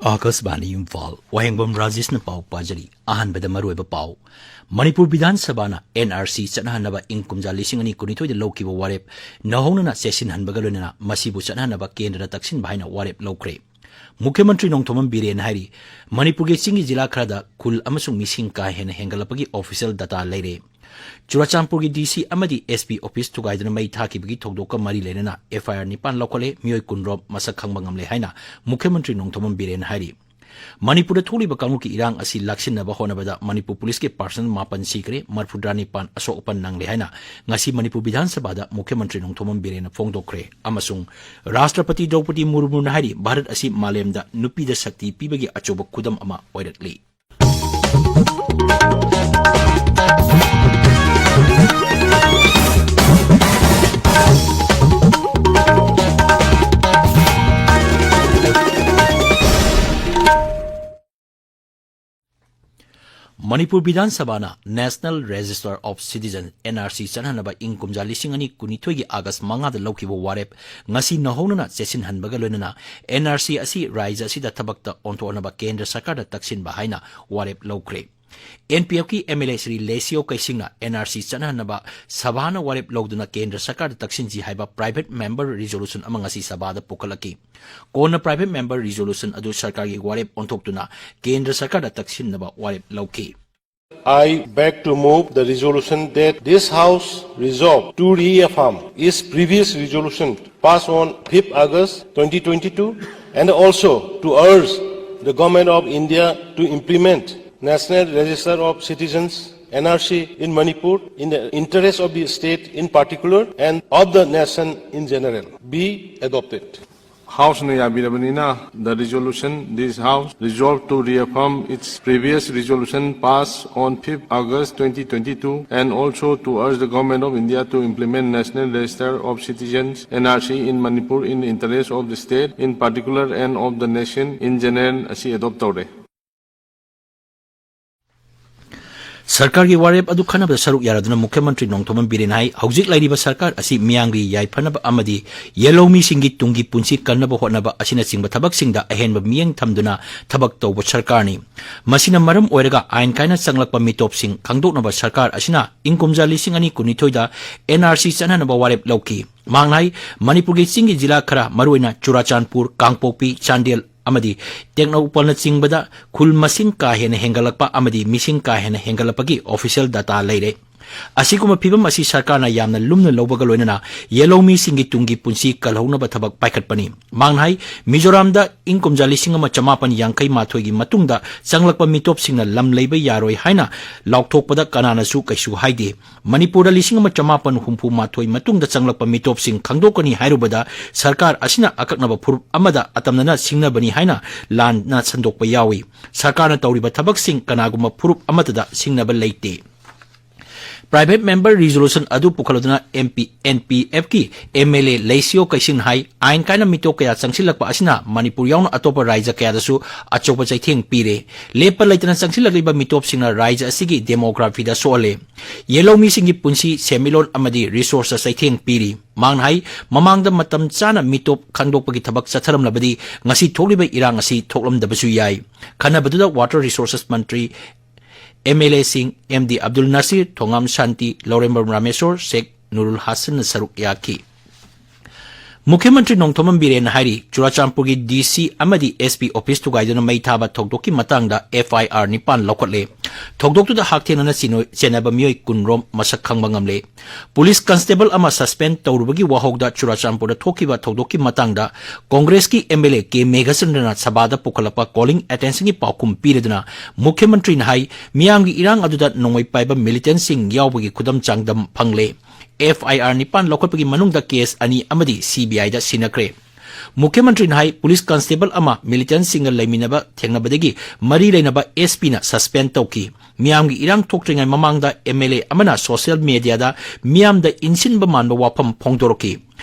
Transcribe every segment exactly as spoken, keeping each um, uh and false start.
ꯑꯥꯀꯥꯁꯕꯥꯅꯤ ꯏꯝꯐꯥꯜ, ꯋꯥꯍꯦꯡꯕꯝ ꯔꯥꯖꯦꯁꯅ ꯄꯥꯎ ꯄꯥꯖꯔꯤ꯫ ꯑꯍꯥꯟꯕꯗ ꯃꯔꯨꯑꯣꯏꯕ ꯄꯥꯎ꯫ ꯃꯅꯤꯄꯨꯔ ꯕꯤꯙꯥꯟ ꯁꯚꯥꯅ N R C ꯆꯠꯅꯍꯟꯅꯕ ꯏꯪ ꯀꯨꯝꯖꯥ ꯂꯤꯁꯤꯡ ꯑꯅꯤ ꯀꯨꯟꯅꯤꯊꯣꯏꯗ ꯂꯧꯈꯤꯕ ꯋꯥꯔꯦꯞ ꯅꯧꯍꯧꯅꯅ ꯆꯦꯠꯁꯤꯟꯍꯟꯕꯒ ꯂꯣꯏꯅꯅ ꯃꯁꯤꯕꯨ ꯆꯠꯅꯍꯟꯅꯕ ꯀꯦꯟꯗ꯭ꯔꯗ ꯇꯛꯁꯤꯟꯕ ꯍꯥꯏꯅ ꯋꯥꯔꯦꯞ ꯂꯧꯈ꯭ꯔꯦ꯫ ꯃꯨꯈ꯭ꯌ ꯃꯟꯇ꯭ꯔꯤ ꯅꯣꯡꯊꯣꯝꯕꯝ ꯕꯤꯔꯦꯟꯅ ꯍꯥꯏꯔꯤ, ꯃꯅꯤꯄꯨꯔꯒꯤ ꯆꯤꯡꯒꯤ ꯖꯤꯂꯥ ꯈꯔꯗ ꯈꯨꯜ ꯑꯃꯁꯨꯡ ꯃꯤꯁꯤꯡ ꯀꯥ ꯍꯦꯟꯅ ꯍꯦꯟꯒꯠꯂꯛꯄꯒꯤ official data ꯂꯩꯔꯦ꯫ ꯆꯨꯔꯥꯆꯥꯟꯄꯨꯔꯒꯤ D C ꯑꯃꯗꯤ S P office ꯊꯨꯒꯥꯏꯗꯨꯅ ꯃꯩ ꯊꯥꯈꯤꯕꯒꯤ ꯊꯧꯗꯣꯛꯀ ꯃꯔꯤ ꯂꯩꯅꯅ F I R ꯅꯤꯄꯥꯟ ꯂꯧꯈꯠꯂꯦ, ꯃꯤꯑꯣꯏ ꯀꯨꯟꯔꯣꯝ ꯃꯁꯛ ꯈꯪꯕ ꯉꯝꯂꯦ ꯍꯥꯏꯅ ꯃꯨꯈ꯭ꯌ ꯃꯟꯇ꯭ꯔꯤ ꯅꯣꯡꯊꯣꯝꯕꯝ ꯕꯤꯔꯦꯟꯅ ꯍꯥꯏꯔꯤ꯫ ꯃꯅꯤꯄꯨꯔꯗ ꯊꯣꯛꯂꯤꯕ ꯀꯥꯡꯂꯨꯞꯀꯤ ꯏꯔꯥꯡ ꯑꯁꯤ ꯂꯥꯛꯁꯤꯟꯅꯕ ꯍꯣꯠꯅꯕꯗ ꯃꯅꯤꯄꯨꯔ ꯄꯨꯂꯤꯁꯀꯤ personnel ꯃꯥꯄꯟ ꯁꯤꯈ꯭ꯔꯦ, ꯃꯔꯤꯐꯨꯇꯔꯥ ꯅꯤꯄꯥꯟ ꯑꯁꯣꯛ ꯑꯄꯟ ꯅꯪꯂꯦ ꯍꯥꯏꯅ ꯉꯁꯤ ꯃꯅꯤꯄꯨꯔ ꯕꯤꯙꯥꯟ ꯁꯚꯥꯗ ꯃꯨꯈ꯭ꯌ ꯃꯟꯇ꯭ꯔꯤ ꯅꯣꯡꯊꯣꯝꯕꯝ ꯕꯤꯔꯦꯟꯅ ꯐꯣꯡꯗꯣꯛꯈ꯭ꯔꯦ꯫ ꯑꯃꯁꯨꯡ ꯔꯥꯁꯇ꯭ꯔꯄꯇꯤ ꯗ꯭ꯔꯧꯄꯗꯤ ꯃꯨꯔꯃꯨꯅ ꯍꯥꯏꯔꯤ, ꯚꯥꯔꯠ ꯑꯁꯤ ꯃꯥꯂꯦꯝꯗ ꯅꯨꯄꯤꯗ ꯁꯛꯇꯤ ꯄꯤꯕꯒꯤ ꯑꯆꯧꯕ ꯈꯨꯗꯝ ꯑꯃ ꯑꯣꯏꯔꯛꯂꯤ꯫ ꯃꯅꯤꯄꯨꯔ ꯕꯤꯙꯥꯟ ꯁꯚꯥꯅ National Register of Citizens, N R C, ꯆꯠꯍꯟꯅꯕ ꯏꯪ ꯀꯨꯝꯖꯥ ꯂꯤꯁꯤꯡ ꯑꯅꯤ ꯀꯨꯟꯅꯤꯊꯣꯏꯒꯤ ꯑꯥꯒꯁ ꯃꯉꯥꯗ ꯂꯧꯈꯤꯕ ꯋꯥꯔꯦꯞ ꯉꯁꯤ ꯅꯧꯍꯧꯅꯅ ꯆꯦꯠꯁꯤꯟꯍꯟꯕꯒ ꯂꯣꯏꯅꯅ N R C ꯑꯁꯤ ꯔꯥꯖ꯭ꯌ ꯑꯁꯤꯗ ꯊꯕꯛꯇ ꯑꯣꯟꯊꯣꯛꯅꯕ ꯀꯦꯟꯗ꯭ꯔ ꯁꯔꯀꯥꯔꯗ ꯇꯛꯁꯤꯟꯕ ꯍꯥꯏꯅ ꯋꯥꯔꯦꯞ ꯂꯧꯈ꯭ꯔꯦ꯫ N P F ꯀꯤ M L A Shri ꯂꯦꯁꯤꯑꯣ ꯀꯩꯁꯤꯡꯅ N R C ꯆꯠꯅꯍꯟꯅꯕ ꯁꯚꯥꯅ ꯋꯥꯔꯦꯞ ꯂꯧꯗꯨꯅ ꯀꯦꯟꯗ꯭ꯔ ꯁꯔꯀꯥꯔꯗ ꯇꯛꯁꯤꯟꯁꯤ ꯍꯥꯏꯕ private member resolution ꯑꯃ ꯉꯁꯤ ꯁꯚꯥꯗ ꯄꯨꯈꯠꯂꯛꯈꯤ꯫ ꯀꯣꯟꯅ private member resolution ꯑꯗꯨ ꯁꯔꯀꯥꯔꯒꯤ ꯋꯥꯔꯦꯞ ꯑꯣꯟꯊꯣꯛꯇꯨꯅ ꯀꯦꯟꯗ꯭ꯔ ꯁꯔꯀꯥꯔꯗ ꯇꯛꯁꯤꯟꯅꯕ ꯋꯥꯔꯦꯞ ꯂꯧꯈꯤ꯫ I beg to move the resolution that this House resolve to reaffirm its previous resolution passed on fifth August twenty twenty-two, and also to urge the Government of India to implement National Register of Citizens, N R C, in Manipur in the interest of the state in particular and of the nation in general be adopted. House ꯅ ꯌꯥꯕꯤꯔꯕꯅꯤꯅ, the resolution, this House resolve to reaffirm its previous resolution passed on fifth August twenty twenty-two, and also to urge the Government of India to implement National Register of Citizens, N R C, in Manipur in the interest of the state in particular and of the nation in general ꯑꯁꯤ adopt ꯇꯧꯔꯦ꯫ ꯁꯔꯀꯥꯔꯒꯤ ꯋꯥꯔꯦꯞ ꯑꯗꯨ ꯈꯟꯅꯕꯗ ꯁꯔꯨꯛ ꯌꯥꯔꯗꯨꯅ ꯃꯨꯈ꯭ꯌ ꯃꯟꯇ꯭ꯔꯤ ꯅꯣꯡꯊꯣꯝꯕꯝ ꯕꯤꯔꯦꯟꯅ ꯍꯥꯏ, ꯍꯧꯖꯤꯛ ꯂꯩꯔꯤꯕ ꯁꯔꯀꯥꯔ ꯑꯁꯤ ꯃꯤꯌꯥꯝꯒꯤ ꯌꯥꯏꯐꯅꯕ ꯑꯃꯗꯤ ꯌꯦꯜꯍꯧꯃꯤꯁꯤꯡꯒꯤ ꯇꯨꯡꯒꯤ ꯄꯨꯟꯁꯤ ꯀꯟꯅꯕ ꯍꯣꯠꯅꯕ ꯑꯁꯤꯅꯆꯤꯡꯕ ꯊꯕꯛꯁꯤꯡꯗ ꯑꯍꯦꯟꯕ ꯃꯤꯠꯌꯦꯡ ꯊꯝꯗꯨꯅ ꯊꯕꯛ ꯇꯧꯕ ꯁꯔꯀꯥꯔꯅꯤ꯫ ꯃꯁꯤꯅ ꯃꯔꯝ ꯑꯣꯏꯔꯒ ꯑꯥꯏꯟ ꯀꯥꯏꯅ ꯆꯪꯂꯛꯄ ꯃꯤꯇꯣꯞꯁꯤꯡ ꯈꯪꯗꯣꯛꯅꯕ ꯁꯔꯀꯥꯔ ꯑꯁꯤꯅ ꯏꯪ ꯀꯨꯝꯖꯥ ꯂꯤꯁꯤꯡ ꯑꯅꯤ ꯀꯨꯟꯅꯤꯊꯣꯏꯗ N R C ꯆꯠꯅꯅꯕ ꯋꯥꯔꯦꯞ ꯂꯧꯈꯤ꯫ ꯃꯍꯥꯛꯅ ꯍꯥꯏ, ꯃꯅꯤꯄꯨꯔꯒꯤ ꯆꯤꯡꯒꯤ ꯖꯤꯂꯥ ꯈꯔ, ꯃꯔꯨꯑꯣꯏꯅ ꯆꯨꯔꯥꯆꯥꯟꯄꯨꯔ, ꯀꯥꯡꯄꯣꯛꯄꯤ, ꯆꯥꯟꯗꯦꯜ ꯑꯃꯗꯤ ꯇꯦꯡꯅꯧꯄꯜꯅꯆꯤꯡꯕꯗ ꯈꯨꯜ ꯃꯁꯤꯡ ꯀꯥ ꯍꯦꯟꯅ ꯍꯦꯟꯒꯠꯂꯛꯄ ꯑꯃꯗꯤ ꯃꯤꯁꯤꯡ ꯀꯥ ꯍꯦꯟꯅ ꯍꯦꯟꯒꯠꯂꯛꯄꯒꯤ official data ꯂꯩꯔꯦ꯫ ꯑꯁꯤꯒꯨꯝꯕ ꯐꯤꯚꯝ ꯑꯁꯤ ꯁꯔꯀꯥꯔꯅ ꯌꯥꯝꯅ ꯂꯨꯝꯅ ꯂꯧꯕꯒ ꯂꯣꯏꯅꯅ ꯌꯦꯜꯍꯧꯃꯤꯁꯤꯡꯒꯤ ꯇꯨꯡꯒꯤ ꯄꯨꯟꯁꯤ ꯀꯜꯍꯧꯅꯕ ꯊꯕꯛ ꯄꯥꯏꯈꯠꯄꯅꯤ꯫ ꯃꯍꯥꯛꯅ ꯍꯥꯏ, ꯃꯤꯖꯣꯔꯥꯝꯗ ꯏꯪ ꯀꯨꯝꯖꯥ ꯂꯤꯁꯤꯡ ꯑꯃ ꯆꯃꯥꯄꯟ ꯌꯥꯡꯈꯩ ꯃꯥꯊꯣꯏꯒꯤ ꯃꯇꯨꯡꯗ ꯆꯪꯂꯛꯄ ꯃꯤꯇꯣꯞꯁꯤꯡꯅ ꯂꯝ ꯂꯩꯕ ꯌꯥꯔꯣꯏ ꯍꯥꯏꯅ ꯂꯥꯎꯊꯣꯛꯄꯗ ꯀꯅꯥꯅꯁꯨ ꯀꯩꯁꯨ ꯍꯥꯏꯗꯦ꯫ ꯃꯅꯤꯄꯨꯔꯗ ꯂꯤꯁꯤꯡ ꯑꯃ ꯆꯃꯥꯄꯟ ꯍꯨꯝꯐꯨ ꯃꯥꯊꯣꯏ ꯃꯇꯨꯡꯗ ꯆꯪꯂꯛꯄ ꯃꯤꯇꯣꯞꯁꯤꯡ ꯈꯪꯗꯣꯛꯀꯅꯤ ꯍꯥꯏꯔꯨꯕꯗ ꯁꯔꯀꯥꯔ ꯑꯁꯤꯅ ꯑꯀꯛꯅꯕ ꯐꯨꯔꯨꯞ ꯑꯃꯗ ꯑꯇꯝꯅꯅ ꯁꯤꯡꯅꯕꯅꯤ ꯍꯥꯏꯅ ꯂꯥꯟꯅ ꯁꯟꯗꯣꯛꯄ ꯌꯥꯎꯏ꯫ ꯁꯔꯀꯥꯔꯅ ꯇꯧꯔꯤꯕ ꯊꯕꯛꯁꯤꯡ ꯀꯅꯥꯒꯨꯝꯕ ꯐꯨꯔꯨꯞ ꯑꯃꯠꯇꯗ ꯁꯤꯡꯅꯕ ꯂꯩꯇꯦ꯫ Private member resolution ꯑꯗꯨ ꯄꯨꯈꯠꯂꯗꯨꯅ M P, N P F ꯀꯤ M L A ꯂꯩꯁꯤꯌꯣ ꯀꯩꯁꯤꯟ ꯍꯥꯏ, ꯑꯥꯏꯟ ꯀꯥꯏꯅ ꯃꯤꯇꯣꯞ ꯀꯌꯥ ꯆꯪꯁꯤꯜꯂꯛꯄ ꯑꯁꯤꯅ ꯃꯅꯤꯄꯨꯔ ꯌꯥꯎꯅ ꯑꯇꯣꯞꯄ ꯔꯥꯏꯖ ꯀꯌꯥꯗꯁꯨ ꯑꯆꯧꯕ ꯆꯩꯊꯦꯡ ꯄꯤꯔꯦ꯫ ꯂꯦꯞꯄ ꯂꯩꯇꯅ ꯆꯪꯁꯤꯜꯂꯛꯂꯤꯕ ꯃꯤꯇꯣꯞꯁꯤꯡꯅ ꯔꯥꯏꯖ ꯑꯁꯤꯒꯤ demography ꯗ ꯁꯣꯛꯍꯜꯂꯦ꯫ ꯌꯦꯜꯍꯧꯃꯤꯁꯤꯡꯒꯤ ꯄꯨꯟꯁꯤ, ꯁꯦꯟꯃꯤꯠꯂꯣꯟ ꯑꯃꯗꯤ resource ꯇ ꯆꯩꯊꯦꯡ ꯄꯤꯔꯤ꯫ ꯃꯍꯥꯛꯅ ꯍꯥꯏ, ꯃꯃꯥꯡꯗ ꯃꯇꯝ ꯆꯥꯅ ꯃꯤꯇꯣꯞ ꯈꯪꯗꯣꯛꯄꯒꯤ ꯊꯕꯛ ꯆꯠꯊꯔꯝꯂꯕꯗꯤ ꯉꯁꯤ ꯊꯣꯛꯂꯤꯕ ꯏꯔꯥꯡ ꯑꯁꯤ ꯊꯣꯛꯂꯝꯗꯕꯁꯨ ꯌꯥꯏ꯫ ꯈꯟꯅꯕꯗꯨꯗ Water Resources Mantri, M L A ꯁꯤꯡ M D ꯑꯕꯗꯨꯜ ꯅꯁꯤꯔ, ꯊꯣꯉꯥꯝ ꯁꯥꯟꯇꯤ, ꯂꯧꯔꯦꯝꯕꯝ ꯔꯥꯃꯦꯁꯣꯔ, ꯁꯦꯈ ꯅꯨꯔꯨꯜ ꯍꯥꯁꯟꯅ ꯁꯔꯨꯛ ꯌꯥꯈꯤ꯫ ꯃꯨꯈ꯭ꯌ ꯃꯟꯇ꯭ꯔꯤ ꯅꯣꯡꯊꯣꯝꯕꯝ ꯕꯤꯔꯦꯟꯅ ꯍꯥꯏꯔꯤ, ꯆꯨꯔꯥꯆꯥꯟꯄꯨꯔꯒꯤ D C ꯑꯃꯗꯤ S P office ꯊꯨꯒꯥꯏꯗꯨꯅ ꯃꯩ ꯊꯥꯕ ꯊꯧꯗꯣꯛꯀꯤ ꯃꯇꯥꯡꯗ F I R ꯅꯤꯄꯥꯟ ꯂꯧꯈꯠꯂꯦ꯫ ꯊꯧꯗꯣꯛꯇꯨꯗ ꯍꯛꯊꯦꯡꯅꯅ ꯆꯤꯅꯣꯏ-, ꯆꯦꯟꯅꯕ ꯃꯤꯑꯣꯏ ꯀꯨꯟꯔꯣꯝ ꯃꯁꯛ ꯈꯪꯕ ꯉꯝꯂꯦ꯫ Police constable ꯑꯃ suspend ꯇꯧꯔꯨꯕꯒꯤ ꯋꯥꯍꯧꯗ ꯆꯨꯔꯥꯆꯥꯟꯄꯨꯔꯗ ꯊꯣꯛꯈꯤꯕ ꯊꯧꯗꯣꯛꯀꯤ ꯃꯇꯥꯡꯗ ꯀꯣꯡꯒ꯭ꯔꯦꯁꯀꯤ M L A K ꯃꯦꯘꯆꯟꯗ꯭ꯔꯅ ꯁꯚꯥꯗ ꯄꯨꯈꯠꯂꯛꯄ calling attention ꯒꯤ ꯄꯥꯎꯈꯨꯝ ꯄꯤꯔꯗꯨꯅ ꯃꯨꯈ꯭ꯌ ꯃꯟꯇ꯭ꯔꯤꯅ ꯍꯥꯏ, ꯃꯤꯌꯥꯝꯒꯤ ꯏꯔꯥꯡ ꯑꯗꯨꯗ ꯅꯣꯡꯃꯩ ꯄꯥꯏꯕ militant ꯁꯤꯡ ꯌꯥꯎꯕꯒꯤ ꯈꯨꯗꯝ ꯆꯥꯡꯗꯝ ꯐꯪꯂꯦ꯫ F I R ꯅꯤꯄꯥꯟ ꯂꯧꯈꯠꯄꯒꯤ ꯃꯅꯨꯡꯗ case ꯑꯅꯤ ꯑꯃꯗꯤ C B I ꯗ ꯁꯤꯟꯅꯈ꯭ꯔꯦ꯫ ꯃꯨꯈ꯭ꯌ ꯃꯟꯇ꯭ꯔꯤꯅ ꯍꯥꯏ, ꯄꯨꯂꯤꯁ ꯀꯟꯁꯇꯦꯕꯜ ꯑꯃ ꯃꯤꯂꯤꯇꯦꯟꯁꯤꯡꯒ ꯂꯩꯃꯤꯟꯅꯕ ꯊꯦꯡꯅꯕꯗꯒꯤ ꯃꯔꯤ ꯂꯩꯅꯕ ꯑꯦꯁ ꯄꯤꯅ ꯁꯁꯄꯦꯟ ꯇꯧꯈꯤ꯫ ꯃꯤꯌꯥꯝꯒꯤ ꯏꯔꯥꯡ ꯊꯣꯛꯇ꯭ꯔꯤꯉꯩ ꯃꯃꯥꯡꯗ ꯑꯦꯝ ꯑꯦꯜ ꯑꯦ ꯑꯃꯅ ꯁꯣꯁꯤꯌꯦꯜ ꯃꯦꯗꯤꯌꯥꯗ ꯃꯤꯌꯥꯝꯗ ꯏꯟꯁꯤꯟꯕ ꯃꯥꯟꯕ ꯋꯥꯐꯝ ꯐꯣꯡꯗꯣꯔꯛꯈꯤ꯫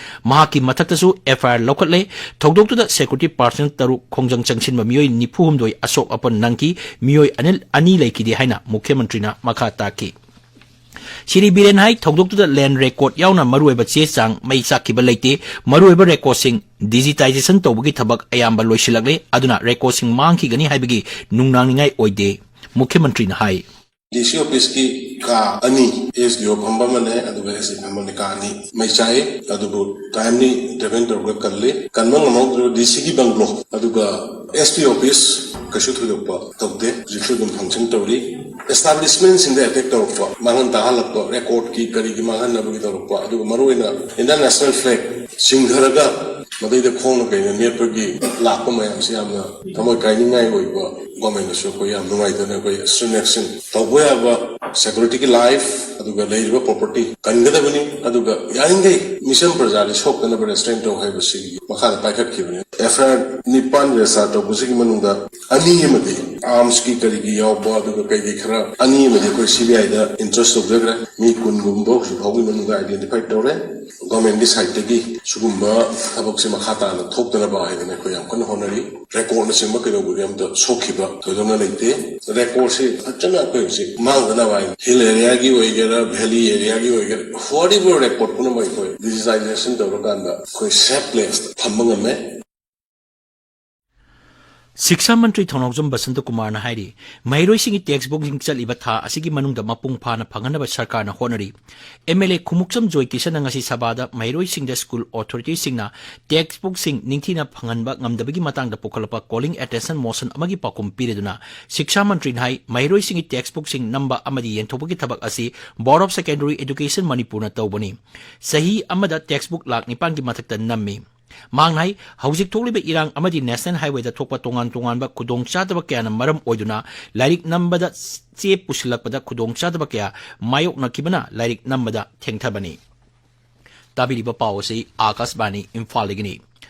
ꯃꯍꯥꯛꯀꯤ ꯃꯊꯛꯇꯁꯨ ꯑꯦꯐ ꯑꯥꯏ ꯑꯥꯔ ꯂꯧꯈꯠꯂꯦ꯫ ꯊꯧꯗꯣꯛꯇꯨꯗ ꯁꯦꯀ꯭ꯌꯨꯔꯤꯇꯤ ꯄꯥꯔꯁꯅꯦꯜ ꯇꯔꯨꯛ, ꯈꯣꯡꯖꯪ ꯆꯪꯁꯤꯟꯕ ꯃꯤꯑꯣꯏ ꯅꯤꯐꯨ ꯍꯨꯝꯗꯣꯏ ꯑꯁꯣꯛ ꯑꯄꯟ ꯅꯪꯈꯤ꯫ ꯃꯤꯑꯣꯏ ꯑꯅꯤ, ꯑꯅꯤ ꯂꯩꯈꯤꯗꯦ ꯍꯥꯏꯅ ꯃꯨꯈ꯭ꯌ ꯃꯟꯇ꯭ꯔꯤꯅ ꯃꯈꯥ ꯇꯥꯈꯤ꯫ ꯁ꯭ꯔꯤ ꯕꯤꯔꯦꯟ ꯍꯥꯏ, ꯊꯧꯗꯣꯛꯇꯨꯗ ꯂꯦꯟ ꯔꯦꯀꯣꯔꯗ ꯌꯥꯎꯅ ꯃꯔꯨꯑꯣꯏꯕ ꯆꯦ ꯆꯥꯡ ꯃꯩ ꯆꯥꯛꯈꯤꯕ ꯂꯩꯇꯦ꯫ ꯃꯔꯨꯑꯣꯏꯕ ꯔꯦꯀꯣꯔꯗꯁꯤꯡ ꯗꯤꯖꯤꯇꯥꯏꯖꯦꯁꯟ ꯇꯧꯕꯒꯤ ꯊꯕꯛ ꯑꯌꯥꯝꯕ ꯂꯣꯏꯁꯤꯜꯂꯛꯂꯦ, ꯑꯗꯨꯅ ꯔꯦꯀꯣꯔꯗꯁꯤꯡ ꯃꯥꯡꯈꯤꯒꯅꯤ ꯍꯥꯏꯕꯒꯤ ꯅꯨꯡꯅꯥꯡꯅꯤꯡꯉꯥꯏ ꯑꯣꯏꯗꯦ꯫ ꯃꯨꯈ꯭ꯌ ꯃꯟꯇ꯭ꯔꯤꯅ ꯍꯥꯏ꯫ ꯗꯤ ꯁꯤ ꯑꯣꯐꯤꯁꯀꯤ ꯀꯥ ꯑꯅꯤ, ꯑꯦꯁ ꯗꯤ ꯑꯣ ꯐꯝꯕ ꯑꯃꯅꯦ, ꯑꯗꯨꯒ ꯑꯦꯁ ꯗꯤ ꯐꯝꯕ ꯑꯃꯅꯦ, ꯀꯥ ꯑꯅꯤ ꯃꯩ ꯆꯥꯛꯏ꯫ ꯑꯗꯨꯕꯨ ꯇꯥꯏꯝꯂꯤ ꯏꯟꯇꯔꯚꯦꯟ ꯇꯧꯔꯒ ꯀꯜꯂꯤ꯫ ꯀꯟꯕ ꯉꯝꯍꯧꯗ꯭ꯔꯤꯕ ꯗꯤ ꯁꯤꯒꯤ ꯕꯪꯒ꯭ꯂꯣ, ꯑꯗꯨꯒ ꯑꯦꯁ ꯄꯤ ꯑꯣꯐꯤꯁ ꯀꯩꯁꯨ ꯊꯣꯏꯗꯣꯛꯄ ꯇꯧꯗꯦ, ꯍꯧꯖꯤꯛꯁꯨ ꯑꯗꯨꯝ ꯐꯪꯁꯟ ꯇꯧꯔꯤ꯫ ꯑꯦꯁꯇꯥꯕ꯭ꯂꯤꯁꯃꯦꯟꯁꯤꯡꯗ ꯑꯦꯇꯦꯛ ꯇꯧꯔꯛꯄ, ꯃꯥꯡꯍꯟ ꯇꯥꯍꯜꯂꯛꯄ, ꯔꯦꯀꯣꯔꯗꯀꯤ ꯀꯔꯤꯒꯤ ꯃꯥꯡꯍꯟꯅꯕꯒꯤ ꯇꯧꯔꯛꯄ, ꯑꯗꯨꯒ ꯃꯔꯨꯑꯣꯏꯅ ꯏꯟꯗꯤꯌꯥꯟ ꯅꯦꯁꯅꯦꯜ ꯐ꯭ꯂꯦꯒ ꯆꯤꯡꯊꯔꯒ ꯃꯗꯩꯗ ꯈꯣꯡꯅ ꯀꯩꯅ ꯅꯦꯠꯄꯒꯤ ꯂꯥꯛꯄ ꯃꯌꯥꯝꯁꯤ ꯌꯥꯝꯅ ꯊꯃꯣꯏ ꯀꯥꯏꯅꯤꯡꯉꯥꯏ ꯑꯣꯏꯕ꯫ ꯒꯣꯔꯃꯦꯟꯅꯁꯨ ꯑꯩꯈꯣꯏ ꯌꯥꯝ ꯅꯨꯡꯉꯥꯏꯇꯅ ꯑꯩꯈꯣꯏ ꯏꯁꯇ꯭ꯔꯤꯛ ꯑꯦꯛꯁꯟ ꯇꯧꯕ ꯌꯥꯕ, ꯁꯦꯀ꯭ꯌꯨꯔꯤꯇꯤꯒꯤ ꯂꯥꯏꯐ, ꯑꯗꯨꯒ ꯂꯩꯔꯤꯕ ꯄ꯭ꯔꯣꯄꯔꯇꯤ ꯀꯟꯒꯗꯕꯅꯤ꯫ ꯑꯗꯨꯒ ꯌꯥꯔꯤꯈꯩ ꯃꯤꯆꯝ ꯄ꯭ꯔꯖꯥꯗꯤ ꯁꯣꯛꯇꯅꯕ ꯔꯦꯁꯇ꯭ꯔꯦꯟ ꯇꯧ ꯍꯥꯏꯕꯁꯤꯒꯤ ꯃꯈꯥꯗ ꯄꯥꯏꯈꯠꯈꯤꯕꯅꯤ꯫ ꯑꯦꯐ ꯑꯥꯏ ꯑꯥꯔ ꯅꯤꯄꯥꯟ ꯔꯦꯖꯤꯁꯇꯥꯔ ꯇꯧꯕꯁꯤꯒꯤ ꯃꯅꯨꯡꯗ ꯑꯅꯤ ꯑꯃꯗꯤ ꯑꯥꯔꯝꯁꯀꯤ ꯀꯔꯤꯒꯤ ꯌꯥꯎꯕ, ꯑꯗꯨꯒ ꯀꯩꯀꯩ ꯈꯔ ꯑꯅꯤ ꯑꯃꯗꯤ ꯑꯩꯈꯣꯏ ꯁꯤ ꯕꯤ ꯑꯥꯏꯗ ꯏꯟꯇ꯭ꯔꯁ ꯇꯧꯖꯈ꯭ꯔꯦ꯫ ꯃꯤ ꯀꯨꯟꯒꯨꯝꯕ ꯍꯧꯖꯤꯛ ꯐꯥꯎꯒꯤ ꯃꯅꯨꯡꯗ ꯑꯥꯏꯗꯦꯟꯇꯤꯐꯥꯏ ꯇꯧꯔꯦ꯫ ꯒꯣꯔꯃꯦꯟꯒꯤ ꯁꯥꯏꯠꯇꯒꯤ ꯁꯤꯒꯨꯝꯕ ꯊꯕꯛꯁꯦ ꯃꯈꯥ ꯇꯥꯅ ꯊꯣꯛꯇꯅꯕ ꯍꯥꯏꯗꯅ ꯑꯩꯈꯣꯏ ꯌꯥꯝ ꯀꯟꯅ ꯍꯣꯠꯅꯔꯤ꯫ ꯔꯦꯀꯣꯔꯗꯅꯆꯤꯡꯕ ꯀꯩꯗꯧꯕꯗꯤ ꯑꯝꯇ ꯁꯣꯛꯈꯤꯕ ꯊꯣꯏꯗꯣꯛꯅ ꯂꯩꯇꯦ꯫ ꯔꯦꯀꯣꯔꯗꯁꯤ ꯐꯖꯅ ꯑꯩꯈꯣꯏ ꯍꯧꯖꯤꯛ ꯃꯥꯡꯗꯅꯕ ꯍꯥꯏꯅ ꯍꯤꯜ ꯑꯦꯔꯤꯌꯥꯒꯤ ꯑꯣꯏꯒꯦꯔꯥ, ꯚꯦꯂꯤ ꯑꯦꯔꯤꯌꯥꯒꯤ ꯑꯣꯏꯒꯦꯔꯥ, ꯍꯣꯔꯤꯕꯜ ꯔꯦꯀꯣꯔꯗ ꯄꯨꯝꯅꯃꯛ ꯑꯩꯈꯣꯏ ꯗꯤꯖꯤꯇꯥꯏꯖꯦꯁꯟ ꯇꯧꯔꯀꯥꯟꯗ ꯑꯩꯈꯣꯏ ꯁꯦꯐ ꯄ꯭ꯂꯦꯁꯇ ꯊꯝꯕ ꯉꯝꯃꯦ꯫ ꯁꯤꯛꯁꯥ ꯃꯟꯇ꯭ꯔꯤ ꯊꯧꯅꯥꯎꯖꯝ ꯕꯁꯟꯇ ꯀꯨꯃꯥꯔꯅ ꯍꯥꯏꯔꯤ, ꯃꯍꯩꯔꯣꯏꯁꯤꯡꯒꯤ ꯇꯦꯛꯁ ꯕꯨꯛꯁꯤꯡ ꯆꯠꯂꯤꯕ ꯊꯥ ꯑꯁꯤꯒꯤ ꯃꯅꯨꯡꯗ ꯃꯄꯨꯡ ꯐꯥꯅ ꯐꯪꯍꯟꯅꯕ ꯁꯔꯀꯥꯔꯅ ꯍꯣꯠꯅꯔꯤ꯫ ꯑꯦꯝ ꯑꯦꯜ ꯑꯦ ꯈꯨꯃꯨꯛꯆꯝ ꯖꯣꯏ ꯀꯤꯁꯟꯅ ꯉꯁꯤ ꯁꯚꯥꯗ ꯃꯍꯩꯔꯣꯏꯁꯤꯡꯗ ꯁ꯭ꯀꯨꯜ ꯑꯣꯊꯣꯔꯤꯇꯤꯁꯤꯡꯅ ꯇꯦꯛꯁ ꯕꯨꯛꯁꯤꯡ ꯅꯤꯡꯊꯤꯅ ꯐꯪꯍꯟꯕ ꯉꯝꯗꯕꯒꯤ ꯃꯇꯥꯡꯗ ꯄꯨꯈꯠꯂꯛꯄ ꯀꯣꯂꯤꯡ ꯑꯦꯇꯦꯟꯁꯟ ꯃꯣꯁꯟ ꯑꯃꯒꯤ ꯄꯥꯎꯈꯨꯝ ꯄꯤꯔꯗꯨꯅ ꯁꯤꯛꯁꯥ ꯃꯟꯇ꯭ꯔꯤꯅ ꯍꯥꯏ, ꯃꯍꯩꯔꯣꯏꯁꯤꯡꯒꯤ ꯇꯦꯛꯁ ꯕꯨꯛꯁꯤꯡ ꯅꯝꯕ ꯑꯃꯗꯤ ꯌꯦꯟꯊꯣꯛꯄꯒꯤ ꯊꯕꯛ ꯑꯁꯤ ꯕꯣꯔꯗ ꯑꯣꯐ ꯁꯦꯀꯦꯟꯗꯔꯤ ꯑꯦꯗꯨꯀꯦꯁꯟ ꯃꯅꯤꯄꯨꯔꯅ ꯇꯧꯕꯅꯤ꯫ ꯆꯍꯤ ꯑꯃꯗ ꯇꯦꯛꯁ ꯕꯨꯛ ꯂꯥꯈ ꯅꯤꯄꯥꯟꯒꯤ ꯃꯊꯛꯇ ꯅꯝꯃꯤ꯫ ꯃꯍꯥꯛꯅ ꯍꯥꯏ, ꯍꯧꯖꯤꯛ ꯊꯣꯛꯂꯤꯕ ꯏꯔꯥꯡ ꯑꯃꯗꯤ ꯅꯦꯁꯅꯦꯜ ꯍꯥꯏꯋꯦꯗ ꯊꯣꯛꯄ ꯇꯣꯉꯥꯟ ꯇꯣꯉꯥꯟꯕ ꯈꯨꯗꯣꯡꯆꯥꯗꯕ ꯀꯌꯥꯅ ꯃꯔꯝ ꯑꯣꯏꯗꯨꯅ ꯂꯥꯏꯔꯤꯛ ꯅꯝꯕꯗ ꯆꯦ ꯄꯨꯁꯤꯜꯂꯛꯄꯗ ꯈꯨꯗꯣꯡꯆꯥꯗꯕ ꯀꯌꯥ ꯃꯥꯌꯣꯛꯅꯈꯤꯕꯅ ꯂꯥꯏꯔꯤꯛ ꯅꯝꯕꯗ ꯊꯦꯡꯊꯕꯅꯤ꯫ ꯇꯥꯕꯤꯔꯤꯕ ꯄꯥꯎ ꯑꯁꯤ ꯑꯥꯀꯥꯁꯕꯥꯅꯤ ꯏꯝꯐꯥꯜꯗꯒꯤꯅꯤ꯫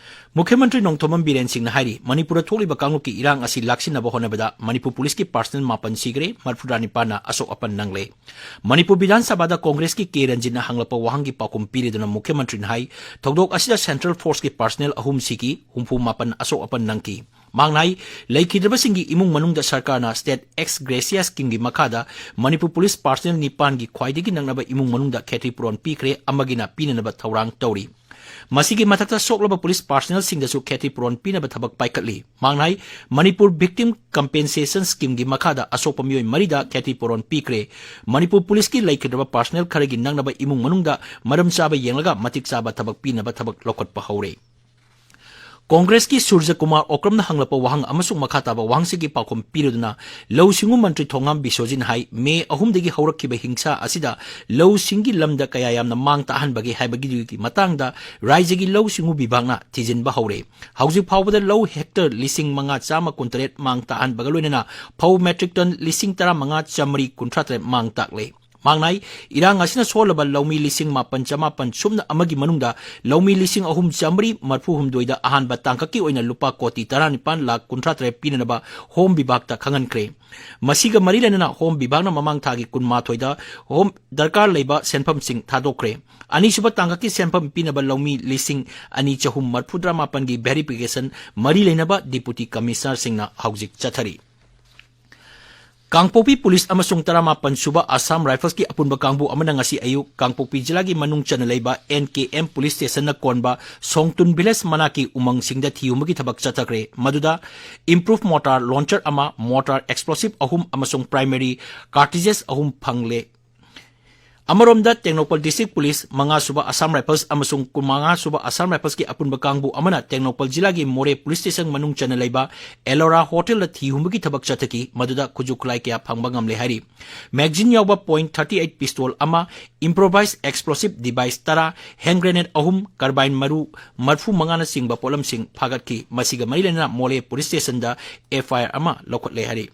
ꯃꯨꯈ꯭ꯌ ꯃꯟꯇ꯭ꯔꯤ ꯅꯣꯡꯊꯣꯝꯕꯝ ꯕꯤꯔꯦꯟ ꯁꯤꯡꯅ ꯍꯥꯏꯔꯤ, ꯃꯅꯤꯄꯨꯔꯗ ꯊꯣꯛꯂꯤꯕ ꯀꯥꯡꯂꯨꯞꯀꯤ ꯏꯔꯥꯡ ꯑꯁꯤ ꯂꯥꯛꯁꯤꯟꯅꯕ ꯍꯣꯠꯅꯕꯗ ꯃꯅꯤꯄꯨꯔ ꯄꯨꯂꯤꯁꯀꯤ ꯄꯥꯔꯁꯅꯦꯜ ꯃꯥꯄꯟ ꯁꯤꯈ꯭ꯔꯦ, ꯃꯔꯤꯐꯨꯇꯔꯥ ꯅꯤꯄꯥꯟꯅ ꯑꯁꯣꯛ ꯑꯄꯟ ꯅꯪꯂꯦ꯫ ꯃꯅꯤꯄꯨꯔ ꯕꯤꯙꯥꯟ ꯁꯚꯥꯗ ꯀꯣꯡꯒ꯭ꯔꯦꯁꯀꯤ ꯀꯦ ꯔꯟꯖꯤꯠꯅ ꯍꯪꯂꯛꯄ ꯋꯥꯍꯪꯒꯤ ꯄꯥꯎꯈꯨꯝ ꯄꯤꯔꯤꯗꯨꯅ ꯃꯨꯈ꯭ꯌ ꯃꯟꯇ꯭ꯔꯤꯅ ꯍꯥꯏ, ꯊꯧꯗꯣꯛ ꯑꯁꯤꯗ ꯁꯦꯟꯇ꯭ꯔꯦꯜ ꯐꯣꯔꯁꯀꯤ ꯄꯥꯔꯁꯅꯦꯜ ꯑꯍꯨꯝ ꯁꯤꯈꯤ, ꯍꯨꯝꯐꯨ ꯃꯥꯄꯟ ꯑꯁꯣꯛ ꯑꯄꯟ ꯅꯪꯈꯤ꯫ ꯃꯍꯥꯛꯅ ꯍꯥꯏ, ꯂꯩꯈꯤꯗ꯭ꯔꯕꯁꯤꯡꯒꯤ ꯏꯃꯨꯡ ꯃꯅꯨꯡꯗ ꯁꯔꯀꯥꯔꯅ ꯁ꯭ꯇꯦꯠ ꯑꯦꯛꯁ ꯒ꯭ꯔꯦꯁꯤꯌꯥ ꯁ꯭ꯀꯤꯝꯒꯤ ꯃꯈꯥꯗ ꯃꯅꯤꯄꯨꯔ ꯄꯨꯂꯤꯁ ꯄꯥꯔꯁꯅꯦꯜ ꯅꯤꯄꯥꯟꯒꯤ ꯈ꯭ꯋꯥꯏꯗꯒꯤ ꯅꯛꯅꯕ ꯏꯃꯨꯡ ꯃꯅꯨꯡꯗ ꯈꯦꯇ꯭ꯔꯤ ꯄꯨꯔꯣꯟ ꯄꯤꯈ꯭ꯔꯦ, ꯑꯃꯒꯤꯅ ꯄꯤꯅꯅꯕ ꯊꯧꯔꯥꯡ ꯇꯧꯔꯤ꯫ ꯃꯁꯤꯒꯤ ꯃꯊꯛꯇ ꯁꯣꯛꯂꯕ ꯄꯨꯂꯤꯁ ꯄꯥꯔꯁꯅꯦꯜꯁꯤꯡꯗꯁꯨ ꯈꯦꯇ꯭ꯔꯤ ꯄꯨꯔꯣꯟ ꯄꯤꯅꯕ ꯊꯕꯛ ꯄꯥꯏꯈꯠꯂꯤ꯫ ꯃꯍꯥꯛꯅ ꯍꯥꯏ, ꯃꯅꯤꯄꯨꯔ ꯚꯤꯛꯇꯤꯝ ꯀꯝꯄꯦꯟꯁꯦꯁꯟ ꯁ꯭ꯀꯤꯝꯒꯤ ꯃꯈꯥꯗ ꯑꯁꯣꯛꯄ ꯃꯤꯑꯣꯏ ꯃꯔꯤꯗ ꯈꯦꯇ꯭ꯔꯤ ꯄꯨꯔꯣꯟ ꯄꯤꯈ꯭ꯔꯦ꯫ ꯃꯅꯤꯄꯨꯔ ꯄꯨꯂꯤꯁꯀꯤ ꯂꯩꯈꯤꯗ꯭ꯔꯕ ꯄꯥꯔꯁꯅꯦꯜ ꯈꯔꯒꯤ ꯅꯛꯅꯕ ꯏꯃꯨꯡ ꯃꯅꯨꯡꯗ ꯃꯔꯝ ꯆꯥꯕ ꯌꯦꯡꯂꯒ ꯃꯇꯤꯛ ꯆꯥꯕ ꯊꯕꯛ ꯄꯤꯅꯕ ꯊꯕꯛ ꯂꯧꯈꯠꯄ ꯍꯧꯔꯦ꯫ ꯀꯣꯡꯒ꯭ꯔꯦꯁꯀꯤ ꯁꯨꯔꯖ ꯀꯨꯃꯥꯔ ꯑꯣꯀ꯭ꯔꯝꯅ ꯍꯪꯂꯛꯄ ꯋꯥꯍꯪ ꯑꯃꯁꯨꯡ ꯃꯈꯥ ꯇꯥꯕ ꯋꯥꯍꯪꯁꯤꯡꯒꯤ ꯄꯥꯎꯈꯨꯝ ꯄꯤꯔꯗꯨꯅ ꯂꯧꯎ ꯁꯤꯡꯎ ꯃꯟꯇ꯭ꯔꯤ ꯊꯣꯉꯥꯝ ꯕꯤꯁꯣꯖꯤꯠꯅ ꯍꯥꯏ, ꯃꯦ ꯑꯍꯨꯝꯗꯒꯤ ꯍꯧꯔꯛꯈꯤꯕ ꯍꯤꯡꯁꯥ ꯑꯁꯤꯗ ꯂꯧꯁꯤꯡꯒꯤ ꯂꯝꯗ ꯀꯌꯥ ꯌꯥꯝꯅ ꯃꯥꯡ ꯇꯥꯛꯍꯟꯕꯒꯦ ꯍꯥꯏꯕꯒꯤ ꯃꯇꯥꯡꯗ ꯔꯥꯏꯖ꯭ꯌꯒꯤ ꯂꯧꯎ ꯁꯤꯡꯎ ꯕꯤꯚꯥꯒꯅ ꯊꯤꯖꯤꯟꯕ ꯍꯧꯔꯦ꯫ ꯍꯧꯖꯤꯛ ꯐꯥꯎꯕꯗ ꯂꯧ ꯍꯦꯛꯇꯔ ꯂꯤꯁꯤꯡ ꯃꯉꯥ ꯆꯥꯝꯃ ꯀꯨꯟꯇꯔꯦꯠ ꯃꯥꯡ ꯇꯥꯛꯍꯟꯕꯒ ꯂꯣꯏꯅꯅ ꯐꯧ ꯃꯦꯇ꯭ꯔꯤꯛ ꯇꯟ ꯂꯤꯁꯤꯡ ꯇꯔꯥꯃꯉꯥ ꯆꯥꯃꯔꯤ ꯀꯨꯟꯊ꯭ꯔꯥ ꯇꯔꯦꯠ ꯃꯥꯡ ꯇꯥꯛꯂꯦ꯫ ꯃꯍꯥꯛꯅ ꯍꯥꯏ, ꯏꯔꯥꯡ ꯑꯁꯤꯅ ꯁꯣꯛꯍꯜꯂꯕ ꯂꯧꯃꯤ ꯂꯤꯁꯤꯡ ꯃꯥꯄꯟ ꯆꯃꯥꯄꯟ ꯁꯨꯞꯅ ꯑꯃꯒꯤ ꯃꯅꯨꯡꯗ ꯂꯧꯃꯤ ꯂꯤꯁꯤꯡ ꯑꯍꯨꯝ ꯆꯥꯃꯔꯤ ꯃꯔꯤꯐꯨ ꯍꯨꯝꯗꯣꯏꯗ ꯑꯍꯥꯟꯕ ꯇꯥꯡꯀꯛꯀꯤ ꯑꯣꯏꯅ ꯂꯨꯄꯥ ꯀꯣꯇꯤ ꯇꯔꯥꯅꯤꯄꯥꯟ ꯂꯥꯈ ꯀꯨꯟꯊ꯭ꯔꯥ ꯇꯔꯦꯠ ꯄꯤꯅꯅꯕ ꯍꯣꯝ ꯕꯤꯚꯥꯒꯇ ꯈꯪꯍꯟꯈ꯭ꯔꯦ꯫ ꯃꯁꯤꯒ ꯃꯔꯤ ꯂꯩꯅꯅ ꯍꯣꯝ ꯕꯤꯚꯥꯒꯅ ꯃꯃꯥꯡ ꯊꯥꯒꯤ ꯀꯨꯟꯃꯥꯊꯣꯏꯗ ꯍꯣꯝ ꯗꯔꯀꯥꯔ ꯂꯩꯕ ꯁꯦꯟꯐꯝꯁꯤꯡ ꯊꯥꯗꯣꯛꯈ꯭ꯔꯦ꯫ ꯑꯅꯤꯁꯨꯕ ꯇꯥꯡꯀꯛꯀꯤ ꯁꯦꯟꯐꯝ ꯄꯤꯅꯕ ꯂꯧꯃꯤ ꯂꯤꯁꯤꯡ ꯑꯅꯤ ꯆꯍꯨꯝ ꯃꯔꯤꯐꯨꯇꯔꯥ ꯃꯥꯄꯟꯒꯤ ꯚꯦꯔꯤꯐꯤꯀꯦꯁꯟ ꯃꯔꯤ ꯂꯩꯅꯕ ꯗꯤꯄꯨꯇꯤ ꯀꯃꯤꯁꯅꯔꯁꯤꯡꯅ ꯍꯧꯖꯤꯛ ꯆꯠꯊꯔꯤ꯫ ꯀꯥꯡꯄꯣꯛꯄꯤ ꯄꯨꯂꯤꯁ ꯑꯃꯁꯨꯡ ꯇꯔꯥꯃꯥꯄꯟ ꯁꯨꯕ ꯑꯁꯥꯝ ꯔꯥꯏꯐꯜꯁꯀꯤ ꯑꯄꯨꯟꯕ ꯀꯥꯡꯕꯨ ꯑꯃꯅ ꯉꯁꯤ ꯑꯌꯨꯛ ꯀꯥꯡꯄꯣꯛꯄꯤ ꯖꯤꯂꯥꯒꯤ ꯃꯅꯨꯡ ꯆꯟꯅ ꯂꯩꯕ ꯑꯦꯟ ꯀꯦ ꯑꯦꯝ ꯄꯨꯂꯤꯁ ꯁ꯭ꯇꯦꯁꯟꯅ ꯀꯣꯟꯕ ꯁꯣꯡꯇꯨꯟ ꯚꯤꯂꯦꯖ ꯃꯅꯥꯛꯀꯤ ꯎꯃꯪꯁꯤꯡꯗ ꯊꯤꯍꯨꯝꯕꯒꯤ ꯊꯕꯛ ꯆꯠꯊꯈ꯭ꯔꯦ꯫ ꯃꯗꯨꯗ ꯏꯝꯄ꯭ꯔꯨꯚ ꯃꯣꯔꯇꯥꯔ ꯂꯣꯟꯆꯔ ꯑꯃ, ꯃꯣꯔꯇꯥꯔ ꯑꯦꯛꯁꯄ꯭ꯂꯣꯁꯤꯚ ꯑꯍꯨꯝ ꯑꯃꯁꯨꯡ ꯄ꯭ꯔꯥꯏꯃꯔꯤ ꯀꯥꯔꯇ꯭ꯔꯤꯖꯦꯁ ꯑꯍꯨꯝ ꯐꯪꯂꯦ꯫ ꯑꯃꯔꯣꯝꯗ, ꯇꯦꯡꯅꯧꯄꯜ ꯗꯤꯁꯇ꯭ꯔꯤꯛ ꯄꯨꯂꯤꯁ, ꯃꯉꯥ ꯁꯨꯕ ꯑꯁꯥꯝ ꯔꯥꯏꯐꯜꯁ ꯑꯃꯁꯨꯡ ꯀꯨꯟꯃꯉꯥ ꯁꯨꯕ ꯑꯁꯥꯝ ꯔꯥꯏꯐꯜꯁꯀꯤ ꯑꯄꯨꯟꯕ ꯀꯥꯡꯕꯨ ꯑꯃꯅ ꯇꯦꯡꯅꯧꯄꯜ ꯖꯤꯂꯥꯒꯤ ꯃꯣꯔꯦ ꯄꯨꯂꯤꯁ ꯁ꯭ꯇꯦꯁꯟ ꯃꯅꯨꯡ ꯆꯟꯅ ꯂꯩꯕ ꯑꯦꯂꯣꯔꯥ ꯍꯣꯇꯦꯜꯗ ꯊꯤꯍꯨꯝꯕꯒꯤ ꯊꯕꯛ ꯆꯠꯊꯈꯤ, ꯃꯗꯨꯗ ꯈꯨꯠꯁꯨ ꯈꯨꯠꯂꯥꯏ ꯀꯌꯥ ꯐꯪꯕ ꯉꯝꯂꯦ ꯍꯥꯏꯔꯤ꯫ ꯃꯦꯒꯖꯤꯟ ꯌꯥꯎꯕ ꯄꯣꯏꯟꯠ ꯊꯥꯔꯇꯤ ꯑꯩꯠ ꯄꯤꯁꯇꯣꯜ ꯑꯃ, ꯏꯝꯄ꯭ꯔꯣꯚꯥꯏꯖ ꯑꯦꯛꯁꯄ꯭ꯂꯣꯁꯤꯚ ꯗꯤꯚꯥꯏꯁ ꯇꯔꯥ, ꯍꯦꯟ ꯒ꯭ꯔꯦꯅꯦꯗ ꯑꯍꯨꯝ, ꯀꯥꯔꯕꯥꯏꯟ ꯃꯔꯨ ꯃꯔꯤꯐꯨ ꯃꯉꯥꯅꯆꯤꯡꯕ ꯄꯣꯠꯂꯝꯁꯤꯡ ꯐꯥꯒꯠꯈꯤ꯫ ꯃꯁꯤꯒ ꯃꯔꯤ ꯂꯩꯅꯅ ꯃꯣꯔꯦ ꯄꯨꯂꯤꯁ ꯁ꯭ꯇꯦꯁꯟꯗ ꯑꯦꯐ ꯑꯥꯏ ꯑꯥꯔ ꯑꯃ ꯂꯧꯈꯠꯂꯦ ꯍꯥꯏꯔꯤ꯫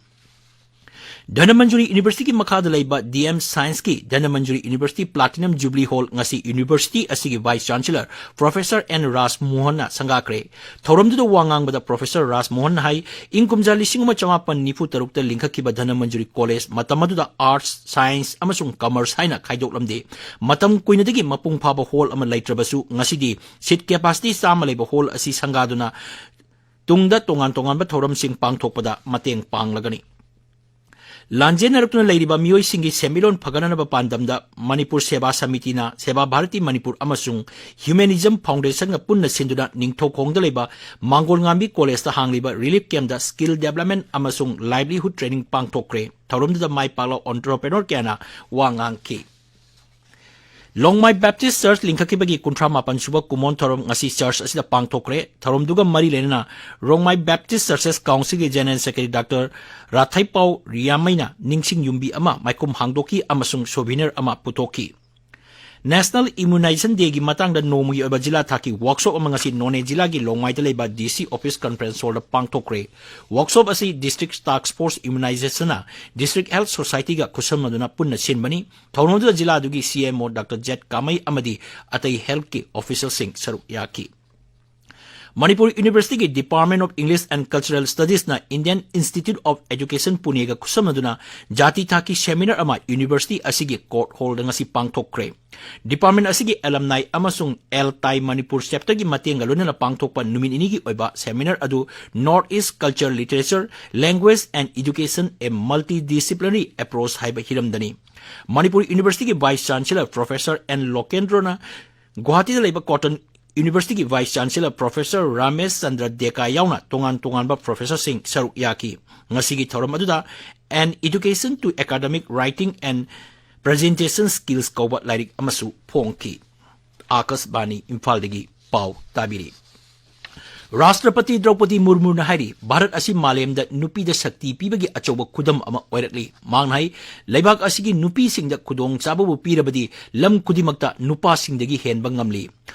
ꯙꯅꯃꯟꯖꯨꯔꯤ ꯌꯨꯅꯤꯚꯔꯁꯤꯇꯤꯒꯤ ꯃꯈꯥꯗ ꯂꯩꯕ ꯗꯤ ꯑꯦꯝ ꯁꯥꯏꯟꯁꯀꯤ Dhanamanjuri university platinum jubilee hall ꯉꯁꯤ ꯌꯨꯅꯤꯚꯔꯁꯤꯇꯤ ꯑꯁꯤꯒꯤ ꯚꯥꯏꯁ ꯆꯥꯟꯁꯦꯂꯔ ꯄ꯭ꯔꯣꯐꯦꯁꯔ ꯑꯦꯟ ꯔꯥꯖ ꯃꯣꯍꯟꯅ ꯁꯪꯒꯥꯈ꯭ꯔꯦ꯫ ꯊꯧꯔꯝꯗꯨꯗ ꯋꯥ ꯉꯥꯡꯕꯗ ꯄ꯭ꯔꯣꯐꯦꯁꯔ ꯔꯥꯖ ꯃꯣꯍꯟꯅ ꯍꯥꯏ, ꯏꯪ ꯀꯨꯝꯖꯥ ꯂꯤꯁꯤꯡ ꯑꯃ ꯆꯃꯥꯄꯟ ꯅꯤꯐꯨ ꯇꯔꯨꯛꯇ ꯂꯤꯡꯈꯠꯈꯤꯕ ꯙꯅꯃꯟꯖꯨꯔꯤ ꯀꯣꯂꯦꯖ ꯃꯇꯝ ꯑꯗꯨꯗ ꯑꯥꯔꯠꯁ, ꯁꯥꯏꯟꯁ ꯑꯃꯁꯨꯡ ꯀꯃꯔꯁ ꯍꯥꯏꯅ ꯈꯥꯏꯗꯣꯛꯂꯝꯗꯦ꯫ ꯃꯇꯝ ꯀꯨꯏꯅꯗꯒꯤ ꯃꯄꯨꯡ ꯐꯥꯕ ꯍꯣꯜ ꯑꯃ ꯂꯩꯇ꯭ꯔꯕꯁꯨ, ꯉꯁꯤꯗꯤ ꯁꯤꯠ ꯀꯦꯄꯥꯁꯤꯇꯤ ꯆꯥꯝꯃ ꯂꯩꯕ ꯍꯣꯜ ꯑꯁꯤ ꯁꯪꯒꯥꯗꯨꯅ ꯇꯨꯡꯗ ꯇꯣꯉꯥꯟ ꯇꯣꯉꯥꯟꯕ ꯊꯧꯔꯝꯁꯤꯡ ꯄꯥꯡꯊꯣꯛꯄꯗ ꯃꯇꯦꯡ ꯄꯥꯡꯂꯒꯅꯤ꯫ ꯂꯥꯟꯖꯦꯟꯅꯔꯛꯇꯨꯅ ꯂꯩꯔꯤꯕ ꯃꯤꯑꯣꯏꯁꯤꯡꯒꯤ ꯁꯦꯟꯃꯤꯠꯂꯣꯟ ꯐꯒꯠꯅꯅꯕ ꯄꯥꯟꯗꯝꯗ ꯃꯅꯤꯄꯨꯔ ꯁꯦꯕꯥ ꯁꯃꯤꯇꯤꯅ, ꯁꯦꯕꯥ ꯚꯥꯔꯇꯤ ꯃꯅꯤꯄꯨꯔ ꯑꯃꯁꯨꯡ ꯍ꯭ꯌꯨꯃꯦꯅꯤꯖꯝ ꯐꯥꯎꯟꯗꯦꯁꯟꯒ ꯄꯨꯟꯅ ꯁꯤꯟꯗꯨꯅ ꯅꯤꯡꯊꯧꯈꯣꯡꯗ ꯂꯩꯕ ꯃꯥꯡꯒꯣꯜꯉꯥꯝꯕꯤ ꯀꯣꯂꯦꯖꯇ ꯍꯥꯡꯂꯤꯕ ꯔꯤꯂꯤꯐ ꯀꯦꯝꯞꯇ ꯁ꯭ꯀꯤꯜ ꯗꯦꯕꯂꯞꯃꯦꯟ ꯑꯃꯁꯨꯡ ꯂꯥꯏꯚꯂꯤꯍꯨꯗ ꯇ꯭ꯔꯦꯅꯤꯡ ꯄꯥꯡꯊꯣꯛꯈ꯭ꯔꯦ꯫ ꯊꯧꯔꯝꯗꯨꯗ ꯃꯥꯏ ꯄꯥꯛꯂꯕ ꯑꯣꯟꯇꯔꯄ꯭ꯔꯦꯅꯔ ꯀꯌꯥꯅ ꯋꯥ ꯉꯥꯡꯈꯤ꯫ ꯂꯣꯡꯃꯥꯏ ꯕꯦꯞꯇꯤꯁ ꯆꯔꯆ ꯂꯤꯡꯈꯠꯈꯤꯕꯒꯤ ꯀꯨꯟꯊ꯭ꯔꯥ ꯃꯥꯄꯟ ꯁꯨꯕ ꯀꯨꯃꯣꯟ ꯊꯧꯔꯝ ꯉꯁꯤ ꯆꯔꯆ ꯑꯁꯤꯗ ꯄꯥꯡꯊꯣꯛꯈ꯭ꯔꯦ꯫ ꯊꯧꯔꯝꯗꯨꯒ ꯃꯔꯤ ꯂꯩꯅꯅ ꯔꯣꯡꯃꯥꯏ ꯕꯦꯞꯇꯤꯁ ꯆꯔꯆꯦꯁ ꯀꯥꯎꯟꯁꯤꯜꯒꯤ ꯖꯦꯅꯔꯦꯜ ꯁꯦꯀ꯭ꯔꯦꯇꯔꯤ ꯗꯥꯛꯇꯔ ꯔꯥꯊꯩꯄꯥꯎ ꯔꯤꯌꯥꯃꯩꯅ ꯅꯤꯡꯁꯤꯡ ꯌꯨꯝꯕꯤ ꯑꯃ ꯃꯥꯏꯈꯨꯝ ꯍꯥꯡꯗꯣꯛꯈꯤ ꯑꯃꯁꯨꯡ ꯁꯣꯚꯤꯅꯔ ꯑꯃ ꯄꯨꯊꯣꯛꯈꯤ꯫ ꯅꯦꯁꯅꯦꯜ ꯏꯃ꯭ꯌꯨꯅꯥꯏꯖꯦꯁꯟ ꯗꯦꯒꯤ ꯃꯇꯥꯡꯗ ꯅꯣꯡꯃꯒꯤ ꯑꯣꯏꯕ ꯖꯤꯂꯥ ꯊꯥꯛꯀꯤ ꯋꯥꯔꯛꯁꯣꯞ ꯑꯃ ꯉꯁꯤ ꯅꯣꯅꯦ ꯖꯤꯂꯥꯒꯤ ꯂꯣꯡꯃꯥꯏꯗ ꯂꯩꯕ ꯗꯤ ꯁꯤ ꯑꯣꯐꯤꯁ ꯀꯟꯐꯔꯦꯟꯁ ꯍꯣꯜꯗ ꯄꯥꯡꯊꯣꯛꯈ꯭ꯔꯦ꯫ ꯋꯥꯔꯛꯁꯣꯞ ꯑꯁꯤ ꯗꯤꯁꯇ꯭ꯔꯤꯛ ꯇꯥꯛꯁ ꯐꯣꯔꯁ ꯏꯃ꯭ꯌꯨꯅꯥꯏꯖꯦꯁꯟꯅ ꯗꯤꯁꯇ꯭ꯔꯤꯛ ꯍꯦꯜꯊ ꯁꯣꯁꯥꯏꯇꯤꯒ ꯈꯨꯠꯁꯝꯅꯗꯨꯅ ꯄꯨꯟꯅ ꯁꯤꯟꯕꯅꯤ꯫ ꯊꯧꯔꯝꯗꯨꯗ ꯖꯤꯂꯥꯗꯨꯒꯤ ꯁꯤ ꯑꯦꯝ ꯑꯣ ꯗꯥꯛꯇꯔ ꯖꯦꯠ ꯀꯥꯃꯩ ꯑꯃꯗꯤ ꯑꯇꯩ ꯍꯦꯜꯊꯀꯤ ꯑꯣꯐꯤꯁꯤꯌꯦꯜꯁꯤꯡ ꯁꯔꯨꯛ ꯌꯥꯈꯤ꯫ ꯃꯅꯤꯄꯨꯔ ꯌꯨꯅꯤꯚꯔꯁꯤꯇꯤꯒꯤ Department of English and Cultural Studiesꯅ Indian Institute of Education ꯄꯨꯅꯦꯒ ꯈꯨꯠꯁꯝꯅꯗꯨꯅ ꯖꯥꯇꯤ ꯊꯥꯛꯀꯤ ꯁꯦꯃꯤꯅꯥꯔ ꯑꯃ ꯌꯨꯅꯤꯚꯔꯁꯤꯇꯤ ꯑꯁꯤꯒꯤ ꯀꯣꯔꯠ ꯍꯣꯜꯗ ꯉꯁꯤ ꯄꯥꯡꯊꯣꯛꯈ꯭ꯔꯦ꯫ ꯗꯤꯄꯥꯔꯠꯃꯦꯟ ꯑꯁꯤꯒꯤ ꯑꯦꯂꯝꯅꯥꯏ ꯑꯃꯁꯨꯡ ꯑꯦꯜ ꯇꯥꯏ ꯃꯅꯤꯄꯨꯔ ꯆꯦꯞꯇꯔꯒꯤ ꯃꯇꯦꯡꯒ ꯂꯣꯏꯅꯅ ꯄꯥꯡꯊꯣꯛꯄ ꯅꯨꯃꯤꯠ ꯅꯤꯅꯤꯒꯤ ꯑꯣꯏꯕ ꯁꯦꯃꯤꯅꯥꯔ ꯑꯗꯨ North East Culture, Literature, Language and Education, a Multidisciplinary Approach ꯍꯥꯏꯕ ꯍꯤꯔꯝꯗꯅꯤ꯫ ꯃꯅꯤꯄꯨꯔ ꯌꯨꯅꯤꯚꯔꯁꯤꯇꯤꯒꯤ ꯚꯥꯏꯁ ꯆꯥꯟꯁꯦꯂꯔ ꯄ꯭ꯔꯣꯐꯦꯁꯔ ꯑꯦꯟ ꯂꯣꯀꯦꯟꯗ꯭ꯔꯣꯅ ꯒꯨꯋꯥꯍꯥꯇꯤꯗ ꯂꯩꯕ ꯀꯣꯇꯟ ꯌꯨꯅꯤꯚꯔꯁꯤꯇꯤꯒꯤ vice chancellor professor Ramesh Chandra Deka ꯌꯥꯎꯅ ꯇꯣꯉꯥꯟ ꯇꯣꯉꯥꯟꯕ ꯄ꯭ꯔꯣꯐꯦꯁꯔꯁꯤꯡ ꯁꯔꯨꯛ ꯌꯥꯈꯤ꯫ ꯉꯁꯤꯒꯤ ꯊꯧꯔꯝ ꯑꯗꯨꯗ An Education to Academic Writing and Presentation Skills ꯀꯧꯕ ꯂꯥꯏꯔꯤꯛ ꯑꯃꯁꯨ ꯐꯣꯡꯈꯤ꯫ ꯑꯥꯀꯥꯁꯕꯥꯅꯤ ꯏꯝꯐꯥꯜꯗꯒꯤ ꯄꯥꯎ ꯇꯥꯕꯤꯔꯤ꯫ ꯔꯥꯁꯇ꯭ꯔꯄꯇꯤ ꯗ꯭ꯔꯧꯄꯗꯤ ꯃꯨꯔꯃꯨꯅ ꯍꯥꯏꯔꯤ, ꯚꯥꯔꯠ ꯑꯁꯤ ꯃꯥꯂꯦꯝꯗ ꯅꯨꯄꯤꯗ ꯁꯛꯇꯤ ꯄꯤꯕꯒꯤ ꯑꯆꯧꯕ ꯈꯨꯗꯝ ꯑꯃ ꯑꯣꯏꯔꯛꯂꯤ꯫ ꯃꯍꯥꯛꯅ ꯍꯥꯏ, ꯂꯩꯕꯥꯛ ꯑꯁꯤꯒꯤ ꯅꯨꯄꯤꯁꯤꯡꯗ ꯈꯨꯗꯣꯡꯆꯥꯕꯕꯨ ꯄꯤꯔꯕꯗꯤ ꯂꯝ ꯈꯨꯗꯤꯡꯃꯛꯇ ꯅꯨꯄꯥꯁꯤꯡꯗꯒꯤ ꯍꯦꯟꯕ ꯉꯝꯂꯤ꯫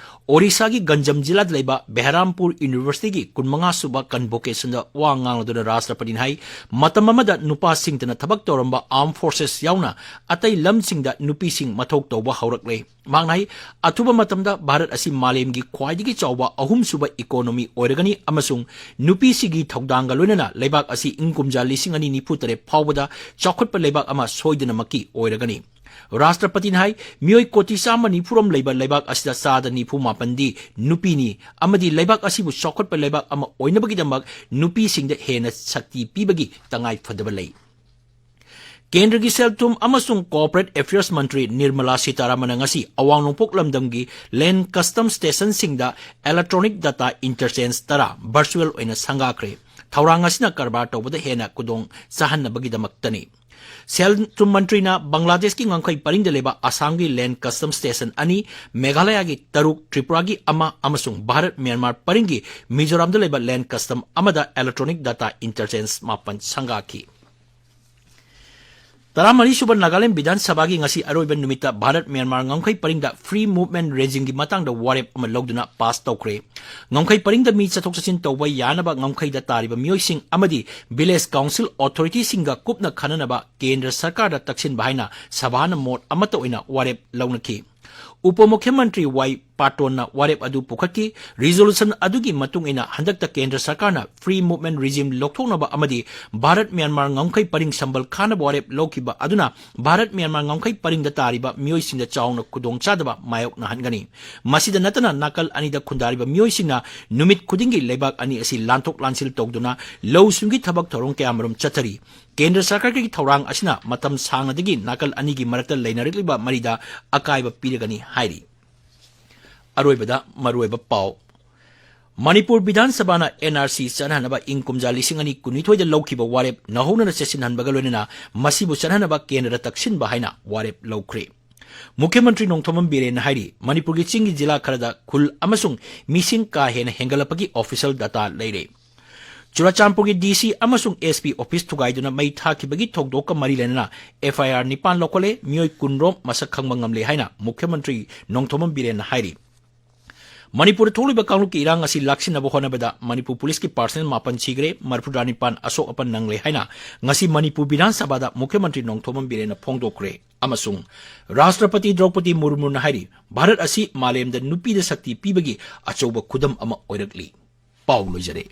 ꯑꯣꯔꯤꯁꯥꯒꯤ ꯒꯟꯖꯝ ꯖꯤꯂꯥꯗ ꯂꯩꯕ ꯕꯦꯍꯔꯥꯝꯄꯨꯔ ꯌꯨꯅꯤꯚꯔꯁꯤꯇꯤꯒꯤ ꯀꯨꯟꯃꯉꯥ ꯁꯨꯕ ꯀꯟꯚꯣꯀꯦꯁꯟꯗ ꯋꯥ ꯉꯥꯡꯂꯗꯨꯅ ꯔꯥꯁꯇ꯭ꯔꯄꯇꯤꯅ ꯍꯥꯏ, ꯃꯇꯝ ꯑꯃꯗ ꯅꯨꯄꯥꯁꯤꯡꯇꯅ ꯊꯕꯛ ꯇꯧꯔꯝꯕ ꯑꯥꯔꯝ ꯐꯣꯔꯁꯦꯁ ꯌꯥꯎꯅ ꯑꯇꯩ ꯂꯝꯁꯤꯡꯗ ꯅꯨꯄꯤꯁꯤꯡ ꯃꯊꯧ ꯇꯧꯕ ꯍꯧꯔꯛꯂꯦ꯫ ꯃꯍꯥꯛꯅ ꯍꯥꯏ, ꯑꯊꯨꯕ ꯃꯇꯝꯗ ꯚꯥꯔꯠ ꯑꯁꯤ ꯃꯥꯂꯦꯝꯒꯤ ꯈ꯭ꯋꯥꯏꯗꯒꯤ ꯆꯥꯎꯕ ꯑꯍꯨꯝꯁꯨꯕ ꯏꯀꯣꯅꯣꯃꯤ ꯑꯣꯏꯔꯒꯅꯤ ꯑꯃꯁꯨꯡ ꯅꯨꯄꯤꯁꯤꯒꯤ ꯊꯧꯗꯥꯡꯒ ꯂꯣꯏꯅꯅ ꯂꯩꯕꯥꯛ ꯑꯁꯤ ꯏꯪ ꯀꯨꯝꯖꯥ ꯂꯤꯁꯤꯡ ꯑꯅꯤ ꯅꯤꯐꯨ ꯇꯔꯦꯠ ꯐꯥꯎꯕꯗ ꯆꯥꯎꯈꯠꯄ ꯂꯩꯕꯥꯛ ꯑꯃ ꯁꯣꯏꯗꯅꯃꯛꯀꯤ ꯑꯣꯏꯔꯒꯅꯤ꯫ ꯔꯥꯁꯇ꯭ꯔꯄꯇꯤꯅ ꯍꯥꯏ, ꯃꯤꯑꯣꯏ ꯀꯣꯇꯤ ꯆꯥꯝꯃ ꯅꯤꯐꯨ ꯔꯣꯝ ꯂꯩꯕ ꯂꯩꯕꯥꯛ ꯑꯁꯤꯗ ꯆꯥꯗ ꯅꯤꯐꯨ ꯃꯥꯄꯟꯗꯤ ꯅꯨꯄꯤꯅꯤ ꯑꯃꯗꯤ ꯂꯩꯕꯥꯛ ꯑꯁꯤꯕꯨ ꯆꯥꯎꯈꯠꯄ ꯂꯩꯕꯥꯛ ꯑꯃ ꯑꯣꯏꯅꯕꯒꯤꯗꯃꯛ ꯅꯨꯄꯤꯁꯤꯡꯗ ꯍꯦꯟꯅ ꯁꯛꯇꯤ ꯄꯤꯕꯒꯤ ꯇꯉꯥꯏ ꯐꯗꯕ ꯂꯩ꯫ ꯀꯦꯟꯗ꯭ꯔꯒꯤ ꯁꯦꯜ ꯊꯨꯝ ꯑꯃꯁꯨꯡ ꯀꯣꯑꯣꯄꯔꯦꯠ ꯑꯦꯐꯤꯌꯔꯁ ꯃꯟꯇ꯭ꯔꯤ ꯅꯤꯔꯃꯂꯥ ꯁꯤꯇꯥꯔꯥꯃꯟꯅ ꯉꯁꯤ ꯑꯋꯥꯡ ꯅꯣꯡꯄꯣꯛ ꯂꯝꯗꯝꯒꯤ ꯂꯦꯟ ꯀꯁꯇꯝ ꯁ꯭ꯇꯦꯁꯟꯁꯤꯡꯗ ꯏꯂꯦꯛꯇ꯭ꯔꯣꯅꯤꯛ ꯗꯥꯇꯥ ꯏꯟꯇꯔꯆꯦꯟꯖ ꯇꯔꯥ ꯚꯔꯆꯨꯑꯦꯜ ꯑꯣꯏꯅ ꯁꯪꯒꯥꯈ꯭ꯔꯦ꯫ ꯊꯧꯔꯥꯡ ꯑꯁꯤꯅ ꯀꯔꯕꯥꯔ ꯇꯧꯕꯗ ꯍꯦꯟꯅ ꯈꯨꯗꯣꯡ ꯆꯥꯍꯟꯅꯕꯒꯤꯗꯃꯛꯇꯅꯤ꯫ ꯁꯦꯜ ꯊꯨꯝ ꯃꯟꯇ꯭ꯔꯤꯅ ꯕꯪꯒ꯭ꯂꯥꯗꯦꯁꯀꯤ ꯉꯝꯈꯩ ꯄꯔꯤꯡꯗ ꯂꯩꯕ ꯑꯁꯥꯝꯒꯤ ꯂꯦꯟ ꯀꯁꯇꯝ ꯁ꯭ꯇꯦꯁꯟ ꯑꯅꯤ, ꯃꯦꯘꯥꯂꯌꯥꯒꯤ ꯇꯔꯨꯛ, ꯇ꯭ꯔꯤꯄꯨꯔꯥꯒꯤ ꯑꯃ ꯑꯃꯁꯨꯡ ꯚꯥꯔꯠ ꯃ꯭ꯌꯥꯟꯃꯥꯔ ꯄꯔꯤꯡꯒꯤ ꯃꯤꯖꯣꯔꯥꯝꯗ ꯂꯩꯕ ꯂꯦꯟ ꯀꯁꯇꯝ ꯑꯃꯗ ꯏꯂꯦꯛꯇ꯭ꯔꯣꯅꯤꯛ ꯗꯥꯇꯥ ꯏꯟꯇꯔꯆꯦꯟꯖ ꯃꯥꯄꯟ ꯁꯪꯒꯥꯈꯤ꯫ ꯇꯔꯥꯃꯔꯤ ꯁꯨꯕ ꯅꯥꯒꯥꯂꯦꯟ ꯕꯤꯙꯥꯟ ꯁꯚꯥꯒꯤ ꯉꯁꯤ ꯑꯔꯣꯏꯕ ꯅꯨꯃꯤꯠꯇ ꯚꯥꯔꯠ ꯃ꯭ꯌꯥꯟꯃꯥꯔ ꯉꯝꯈꯩ ꯄꯔꯤꯡꯗ ꯐ꯭ꯔꯤ ꯃꯨꯚꯃꯦꯟꯠ ꯔꯦꯖꯤꯝꯒꯤ ꯃꯇꯥꯡꯗ ꯋꯥꯔꯦꯞ ꯑꯃ ꯂꯧꯗꯨꯅ ꯄꯥꯁ ꯇꯧꯈ꯭ꯔꯦ꯫ ꯉꯝꯈꯩ ꯄꯔꯤꯡꯗ ꯃꯤ ꯆꯠꯊꯣꯛ ꯆꯠꯁꯤꯟ ꯇꯧꯕ ꯌꯥꯅꯕ ꯉꯝꯈꯩꯗ ꯇꯥꯔꯤꯕ ꯃꯤꯑꯣꯏꯁꯤꯡ ꯑꯃꯗꯤ ꯚꯤꯂꯦꯖ ꯀꯥꯎꯟꯁꯤꯜ ꯑꯣꯊꯣꯔꯤꯇꯤꯁꯤꯡꯒ ꯀꯨꯞꯅ ꯈꯟꯅꯅꯕ ꯀꯦꯟꯗ꯭ꯔ ꯁꯔꯀꯥꯔꯗ ꯇꯛꯁꯤꯟꯕ ꯍꯥꯏꯅ ꯁꯚꯥꯅ ꯃꯣꯠ ꯑꯃꯠꯇ ꯑꯣꯏꯅ ꯋꯥꯔꯦꯞ ꯂꯧꯅꯈꯤ꯫ ꯎꯄ ꯃꯨꯈ꯭ꯌ ꯃꯟꯇ꯭ꯔꯤ ꯋꯥꯏ ꯄꯥꯇꯣꯟꯅ ꯋꯥꯔꯦꯞ ꯑꯗꯨ ꯄꯨꯈꯠꯈꯤ꯫ ꯔꯤꯖꯣꯂꯨꯁꯟ ꯑꯗꯨꯒꯤ ꯃꯇꯨꯡ ꯏꯟꯅ ꯍꯟꯗꯛꯇ ꯀꯦꯟꯗ꯭ꯔ ꯁꯔꯀꯥꯔꯅ ꯐ꯭ꯔꯤ ꯃꯨꯚꯃꯦꯟꯠ ꯔꯤꯖꯤꯝ ꯂꯧꯊꯣꯛꯅꯕ ꯑꯃꯗꯤ ꯚꯥꯔꯠ ꯃ꯭ꯌꯥꯟꯃꯥꯔ ꯉꯝꯈꯩ ꯄꯔꯤꯡ ꯁꯝꯕꯜ ꯈꯥꯅꯕ ꯋꯥꯔꯦꯞ ꯂꯧꯈꯤꯕ ꯑꯗꯨꯅ ꯚꯥꯔꯠ ꯃ꯭ꯌꯥꯟꯃꯥꯔ ꯉꯝꯈꯩ ꯄꯔꯤꯡꯗ ꯇꯥꯔꯤꯕ ꯃꯤꯑꯣꯏꯁꯤꯡꯗ ꯆꯥꯎꯅ ꯈꯨꯗꯣꯡꯆꯥꯗꯕ ꯃꯥꯌꯣꯛꯅꯍꯟꯒꯅꯤ꯫ ꯃꯁꯤꯗ ꯅꯠꯇꯅ ꯅꯥꯀꯜ ꯑꯅꯤꯗ ꯈꯨꯟꯗꯥꯔꯤꯕ ꯃꯤꯑꯣꯏꯁꯤꯡꯅ ꯅꯨꯃꯤꯠ ꯈꯨꯗꯤꯡꯒꯤ ꯂꯩꯕꯥꯛ ꯑꯅꯤ ꯑꯁꯤ ꯂꯥꯟꯊꯣꯛ ꯂꯥꯟꯁꯤꯜ ꯇꯧꯗꯨꯅ ꯂꯧꯁꯤꯡꯒꯤ ꯊꯕꯛ ꯊꯧꯔꯝ ꯀꯌꯥꯃꯔꯨꯝ ꯆꯠꯊꯔꯤ꯫ ꯀꯦꯟꯗ꯭ꯔ ꯁꯔꯀꯥꯔꯒꯤ ꯊꯧꯔꯥꯡ ꯑꯁꯤꯅ ꯃꯇꯝ ꯁꯥꯡꯅꯗꯒꯤ ꯅꯥꯀꯜ ꯑꯅꯤꯒꯤ ꯃꯔꯛꯇ ꯂꯩꯅꯔꯛꯂꯤꯕ ꯃꯔꯤꯗ ꯑꯀꯥꯏꯕ ꯄꯤꯔꯒꯅꯤ ꯍꯥꯏꯔꯤ꯫ ꯑꯔꯣꯏꯕꯗ ꯃꯔꯨꯑꯣꯏꯕ ꯄꯥꯎ꯫ ꯃꯅꯤꯄꯨꯔ ꯕꯤꯙꯥꯟ ꯁꯚꯥꯅ ꯑꯦꯟ ꯑꯥꯔ ꯁꯤ ꯆꯠꯅꯍꯟꯅꯕ ꯏꯪ ꯀꯨꯝꯖꯥ ꯂꯤꯁꯤꯡ ꯑꯅꯤ ꯀꯨꯟꯅꯤꯊꯣꯏꯗ ꯂꯧꯈꯤꯕ ꯋꯥꯔꯦꯞ ꯅꯧꯍꯧꯅꯅ ꯆꯦꯠꯁꯤꯟꯍꯟꯕꯒ ꯂꯣꯏꯅꯅ ꯃꯁꯤꯕꯨ ꯆꯠꯅꯍꯟꯅꯕ ꯀꯦꯟꯗ꯭ꯔꯗ ꯇꯛꯁꯤꯟꯕ ꯍꯥꯏꯅ ꯋꯥꯔꯦꯞ ꯂꯧꯈ꯭ꯔꯦ꯫ ꯃꯨꯈ꯭ꯌ ꯃꯟꯇ꯭ꯔꯤ ꯅꯣꯡꯊꯣꯝꯕꯝ ꯕꯤꯔꯦꯟꯅ ꯍꯥꯏꯔꯤ, ꯃꯅꯤꯄꯨꯔꯒꯤ ꯆꯤꯡꯒꯤ ꯖꯤꯂꯥ ꯈꯔꯗ ꯈꯨꯜ ꯑꯃꯁꯨꯡ ꯃꯤꯁꯤꯡ ꯀꯥ ꯍꯦꯟꯅ ꯍꯦꯟꯒꯠꯂꯛꯄꯒꯤ ꯑꯣꯐꯤꯁꯤꯌꯦꯜ ꯗꯥꯇꯥ ꯂꯩꯔꯦ꯫ ꯆꯨꯔꯥꯆꯥꯟꯄꯨꯔꯒꯤ ꯗꯤ ꯁꯤ ꯑꯃꯁꯨꯡ ꯑꯦꯁ ꯄꯤ ꯑꯣꯐꯤꯁ ꯊꯨꯒꯥꯏꯗꯨꯅ ꯃꯩ ꯊꯥꯈꯤꯕꯒꯤ ꯊꯧꯗꯣꯛꯀ ꯃꯔꯤ ꯂꯩꯅꯅ ꯑꯦꯐ ꯑꯥꯏ ꯑꯥꯔ ꯅꯤꯄꯥꯟ ꯂꯧꯈꯠꯂꯦ, ꯃꯤꯑꯣꯏ ꯀꯨꯟ ꯔꯣꯝ ꯃꯁꯛ ꯈꯪꯕ ꯉꯝꯂꯦ ꯍꯥꯏꯅ ꯃꯨꯈ꯭ꯌ ꯃꯟꯇ꯭ꯔꯤ ꯅꯣꯡꯊꯣꯝꯕꯝ ꯕꯤꯔꯦꯟꯅ ꯍꯥꯏꯔꯤ꯫ ꯃꯅꯤꯄꯨꯔꯗ ꯊꯣꯛꯂꯤꯕ ꯀꯥꯡꯂꯨꯞꯀꯤ ꯏꯔꯥꯡ ꯑꯁꯤ ꯂꯥꯛꯁꯤꯟꯅꯕ ꯍꯣꯠꯅꯕꯗ ꯃꯅꯤꯄꯨꯔ ꯄꯨꯂꯤꯁꯀꯤ ꯄꯥꯔꯁꯅꯦꯜ ꯃꯥꯄꯟ ꯁꯤꯈ꯭ꯔꯦ, ꯃꯔꯤꯐꯨꯇꯔꯥꯅꯤꯄꯥꯟ ꯑꯁꯣꯛ ꯑꯄꯟ ꯅꯪꯂꯦ ꯍꯥꯏꯅ ꯉꯁꯤ ꯃꯅꯤꯄꯨꯔ ꯕꯤꯙꯥꯟ ꯁꯚꯥꯗ ꯃꯨꯈ꯭ꯌ ꯃꯟꯇ꯭ꯔꯤ ꯅꯣꯡꯊꯣꯝꯕꯝ ꯕꯤꯔꯦꯟꯅ ꯐꯣꯡꯗꯣꯛꯈ꯭ꯔꯦ꯫ ꯑꯃꯁꯨꯡ ꯔꯥꯁꯇ꯭ꯔꯄꯇꯤ ꯗ꯭ꯔꯧꯄꯗꯤ ꯃꯨꯔꯃꯨꯅ ꯍꯥꯏꯔꯤ, ꯚꯥꯔꯠ ꯑꯁꯤ ꯃꯥꯂꯦꯝꯗ ꯅꯨꯄꯤꯗ ꯁꯛꯇꯤ ꯄꯤꯕꯒꯤ ꯑꯆꯧꯕ ꯈꯨꯗꯝ ꯑꯃ ꯑꯣꯏꯔꯛꯂꯤ꯫ ꯄꯥꯎ ꯂꯣꯏꯖꯔꯦ꯫